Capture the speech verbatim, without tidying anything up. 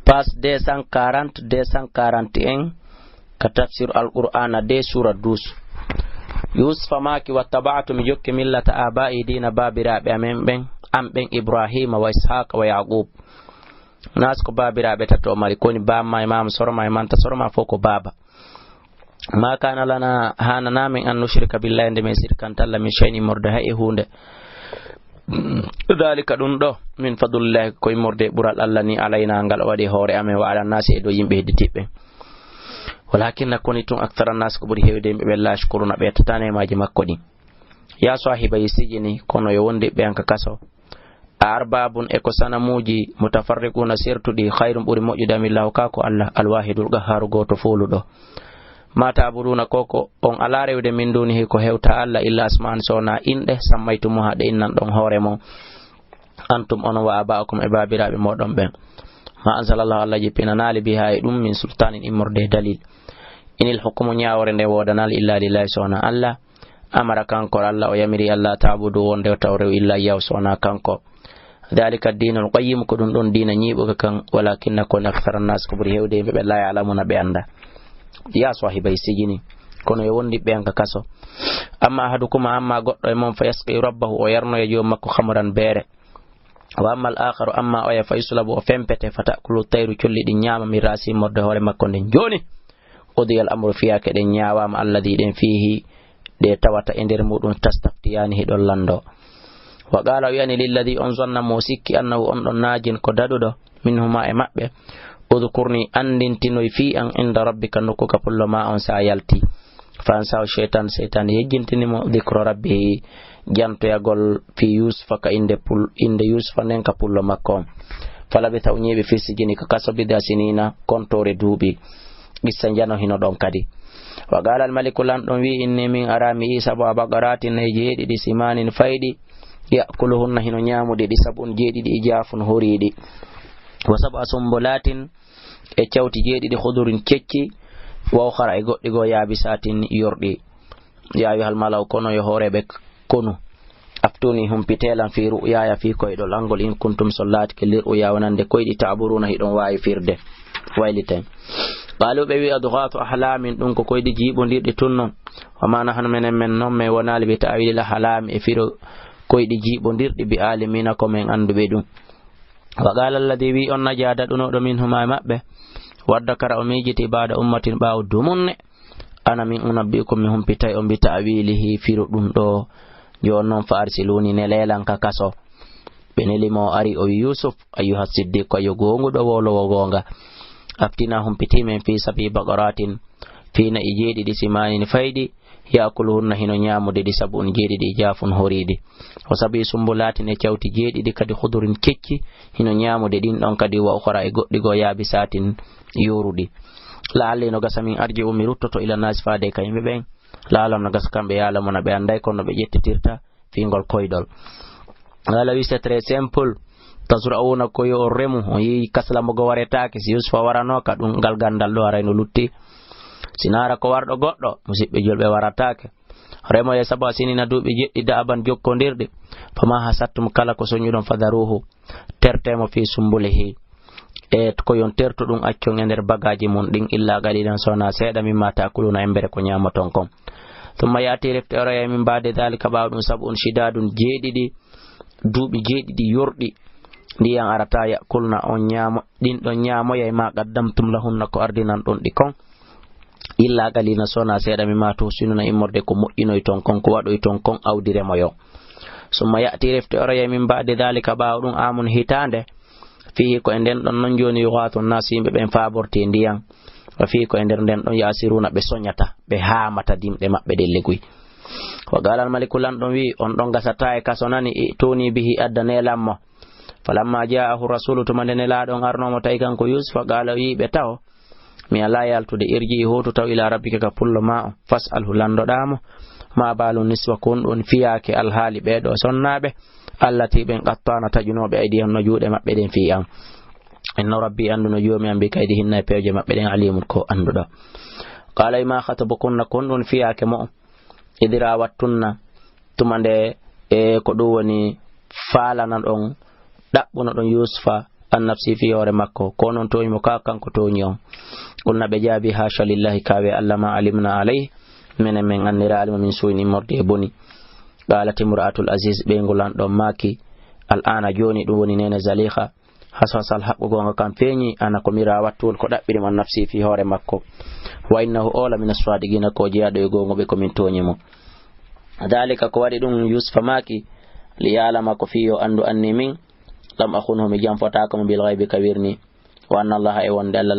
Page deux cent quarante, deux cent quarante et un, ka tafsir Alqur'aana deux, suura douze. Yuusufa maaki: "Wattaba'tu, mi jokki millata aba'i, diina baabiraaɓe amen ɓen, am ɓen, Ibraahiima wa Ishaqa wa Yaqub." Naas ko baabiraaɓe tato o mari, ko woni baamma e maama, soroma e manta soroma, fof ko baaba. "Ma kana lana, haanana men, an nushrika billahi, nde men sirkanta Allah, min shay'in, immorde hay e huunde. Dhalika, ɗum ɗo, min fadlillahi, ko immorde e ɓural Allah ni, alayna, ngal o waɗi e hoore amen, wa ala nasi, e dow yimɓe hedditiɓɓe. Walakinna, koni tun, akthara nasi, ko ɓuri heewde yimɓe ɓe, la yashkuruna, ɓe yettata neemaaji makko ɗin." Ya sahiba sijini, kono yo wondiɓɓe an ka kaso. A arbabun, e ko sanamuuji, mutafarriquna, sertuɗi, khayrun, ɓuri moƴƴude, amillahu, ka ko Allah, alwahidul qahharu, gooto fooluɗo. Ma ta'buduna, ko ko on alaa rewde, min dunihi, ko hewta Allah, illa asma'an, so wonaa inɗe, sammaytumuha, ɗe innan ɗon hoore mon, antum, onon, wa aba'ukum, e baabiraaɓe moɗon ɓen. Ma anzalallahu, Allah jippinanaali, biha, e ɗum, min sultanin, immorde e dalil. Inil hukmu, ñaawoore nden woodanal, illa lillahi, so wonaa Allah. Amara, kanko Allah, o yamiri, Allah ta'budu, wonde o taw rew, illa iyyahu, so wonaa kanko. Dhalika dinul qayyim, ko ɗum ɗon diina ñiiɓuka kan, walakinna, kono, akthara nas, ko ɓuri heewde yimɓe ɓe, la ya'lamuna, ɓe annda. Ya sahiba sijini, kono yo wondiɓɓe an ka kaso. Amma ahadukuma, amma goɗɗo e mon, fa yasqi rabbahu, o yarnoya joom makko, khamran, beere. Wa amma al akharu, amma oya, fa yuslabu, o fempete, fa ta'kulu tayru, colli ɗin ñaama, min ra'si, immorde hoore makko nden. Jooni, qudiya al amru, fiyaake ɗen ñaawaama, alladhi, ɗen, fihi, ɗe tawata e nder muɗum, tastaftiyaani, hiɗon lanndo. Wa qala, o wi'ani, lilladhi, on zonna, mo sikki, annahu, on ɗon, najin, ko daɗuɗo, minhuma, e maɓɓe, udhkurni, anndintinoy fii an, inda rabbika, nokku ka pullo ma on, sa yalti. Fa ansahu shaytan, shaytan yejjintini mo, dhikra rabbihi, jantoyagol fii Yusufa, ka innde pul-, innde Yusufa nden ka pullo makko on. Falabitha, o ñiiɓi, fii sijini, ka kaso, bid'a sinina, kontoore duuɓi. Qissa njano hino ɗon kadi. Wa qala al maliku, lanɗo on wi'i, inni, min ara, mi yi'i, sab'a baqaratin, nayi jeeɗiɗi, simanin, fayɗi, ya'kuluhunna, hino ñaamude ɗi, sab'un, jeeɗiɗi, ijafun, horiiɗi. Wa sab'a sumbulatin, e cawti jeeɗiɗi, khudurin, kecci, wa ukhara, e goɗɗi goo, yabisatin, yorɗi. Ya ayyuhal mala'u, kono yo hooreeɓe konu, aftuni, humpitee lan, fii ru'yaya, fii koyɗol an ngol, in kuntum, so on laatike, lir ru'ya, wonande koyɗi, ta'buruna, hiɗon waawi firde. Wayliten. Qalu, ɓe wi'i, adghasu ahlamin, ɗum ko koyɗi jiiɓondirɗi tun non. Wa ma nahnu, menen men non, men wonaali, bi ta'wilil ahlami, e firo koyɗi jiiɓondirɗi, bi alimina, ko men annduɓe ɗum. Wa qala alladhi, wi'i on naja, daɗunooɗo, minhuma, e maɓɓe, waddakara, o miijiti, ba'da ummatin, ɓaawo dumunne, ana, min unabbi'ukum, mi humpitay on, bi ta'wilihi, firo ɗum ɗo. Jooni non, fa arsiluni, nelee lan ka kaso. Ɓe neli mo, o ari, o wi Yusuf, ayyuha siddiq, ko yo goonguɗo, wowlowo goonga. Aftina, humpitii men, fi sab'i baqaratin, fii na'i jeeɗiɗi, simanin, fayɗi, ya'kuluhunna, hino ñaamude ɗi, sab'un, jeeɗiɗi, ijafun, horiiɗi. Wa sab'i sumbulatin, e cawti jeeɗiɗi kadi, khudurin, kecci, hino ñaamude ɗin ɗon kadi, wa ukhara, e goɗɗi goo, yabisatin, yooruɗi. La'alli, no gasa, min arji'u, mi ruttoto, ila nasi, faade ka yimɓe ɓen. La'allahum, no gasa kamɓe, ya'lamuna, ɓe annday, kono ɓe ƴettitirta fii ngol koyɗol. Qala, wi, c'est très simple. Tazra'una, ko yo on remu. On yi'i kasla mo go waretaake. Si Yusufa warano ka ɗum, ngal gandal ɗo haray no lutti. Si naara ko warɗo goɗɗo, musiɓɓe julɓe, warataake. Remoye sab'a sinina, duuɓi jeɗɗi, da'aban, jokkondirɗi. Fama hasattum, kala ko soñuɗon, fadaruhu, terte mo, fi sumbulihi, e ko yon tertu ɗum, accon e nder bagaaji mun ɗin, illa qalilan, so wonaa seeɗa, mimma ta'kuluna, embere ko ñaamoton kon. Thumma ya'ti, refti aroyay, min ba'di dhalika, ɓaawo ɗum, sab'un shidadun, jeeɗiɗi, duuɓi jeeɗiɗi yorɗi, ndiyan arata, ya'kulna, on ñaamo, ɗin ɗon ñaamoyay, ma qaddamtum lahunna, ko ardinan ɗon ɗi kon, illa qalilan, so wonaa seeɗa, mimma tuhsinuna, immorde ko moƴƴinoyton kon, ko waɗoyton kon awdi remoyo. Summa ya'ti, refti aroyay, min ba'di dhalika, ɓaawo ɗum, amun, hitaande, fihi, ko e nden ɗon non jooni, yughathu nnas, yimɓe ɓen faaborti e ndiyan. Wa fihi, ko e nder nden ɗon, ya'siruna, ɓe soñata, ɓe haamata dimɗe maɓɓe ɗen leguy. Wa qala al maliku, lanɗon wi'i, on ɗon gasata e kaso nani, i'tuni bihi, addanee lan mo. Falamma ja'ahu rasulu, tuma nde nelaaɗo on arnoo mo, tawi kanko Yusufa, qala, o wi'i ɓe taho, mi alaa yaltude, irji'i, hootu taw, ila rabbika, ka pullo maa on, fas'alhu, landoɗaa mo, ma balu niswa, ko honɗum woni fiyaake alhaali ɓee ɗoo sonnaaɓe, allati, ɓen, qatta'na, taƴunooɓe, aydiyahunna, juuɗe maɓɓe ɗen, fii an. Inna rabbi, annduno joomi an, bi kaydihinna, e pewje maɓɓe ɗen, alimun, ko annduɗo. Qala, ma khatabukunna, ko honɗum woni fiyaake mo'on, idh rawattunna, tuma nde, e ko ɗum woni faalana ɗon, ɗaɓɓuno ɗon Yusufa, an nafsi fii hoore makko, ko onon tooñi mo, kaa kanko tooñi on? Qulna, ɓe jaabi, haasha lillahi, kaawe Allah, ma alimna alayhi, minen min anniraali mo min suu'in immorde e boni. Qaalat imra'atul aziz, ɓeyngu lanɗo maaki, al aana, jooni ɗum woni neene Zaliha, hasasal, haqqu goonga kan feeñi, ana ko mi raawattuhul, ko ɗaɓɓiri mo an nafsi fii hoore makko. Wa innahu, o la mina sadiqina, ko jeyaaɗo e goonguɓe, ko min tooñi mo. Dalika, ko waɗi ɗum, Yusufa maaki, li ya'lama, ko fii yo anndu anni min, lam akhunhu, mi janfotaako mo, bil ghaybi, ka wirni. Wa anna Allaha, e wonde Allah,